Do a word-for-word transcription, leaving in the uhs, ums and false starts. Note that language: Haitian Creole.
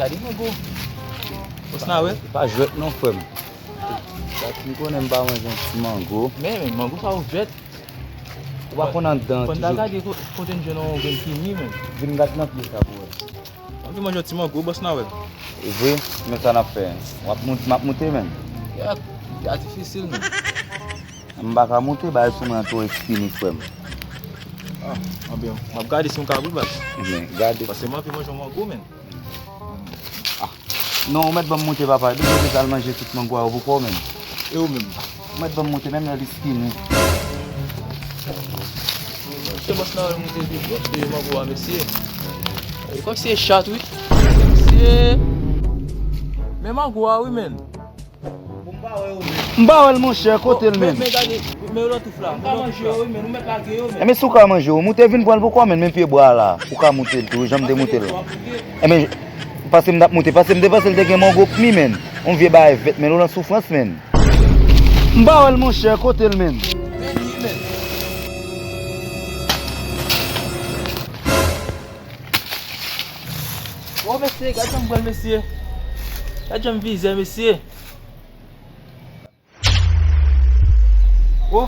Gade mango. Bòs Nawèl. Pa jwèt non, frè m. Sa ki konnen m pa manje yon ti mango. Men, men, mango sa ou jwèt. Ou pa konn anndan toujou. Fò n ta gade ko-, kote n jwenn yon grenn kiwi, men. Vin gad nan pye sa pou wè. Anvi manje yon ti mango, Bòs Nawèl. E vre, men sa n ap fè? W ap mout-, m ap moute, men. Ya, ya difisil, men. M pa ka moute, bagay sou mwen an twò espini, frè m. Ah, anben, m ap gade si m ka bout bas. Men, gade. Paske m anvi manje yon mango, men. Ah. Non, ou mèt ban m moute, papa. Depi w te al manje tout mango a yo pou kò w, men. E ou menm? Ou mèt ban m moute, menm lè l espini. Se Bòs Nawèl moute vin, e mango a, mesye. E kòmsi e chat, wi. Mesye. Men mango a, wi, men. M pa wè l, monchè, kote l, men? Men, men gade, men yo nan touf la. M ka manje yo, wi, men ou mèt lage yo, men. Enben, si w ka manje yo, moute vin pran l pou kò, men, men pye bwa la. Ou ka moute l tou, jan m te moute l. Enben, paske m t ap moute, paske m te panse l te gen mango k mi, men. Yon vye bagay vèt, men, ou nan soufrans, men. M pa wè l, monchè, kote l, men? Men li, men. O, mesye, gad jan m pran l, mesye. Gad jan m vize, mesye. Oh.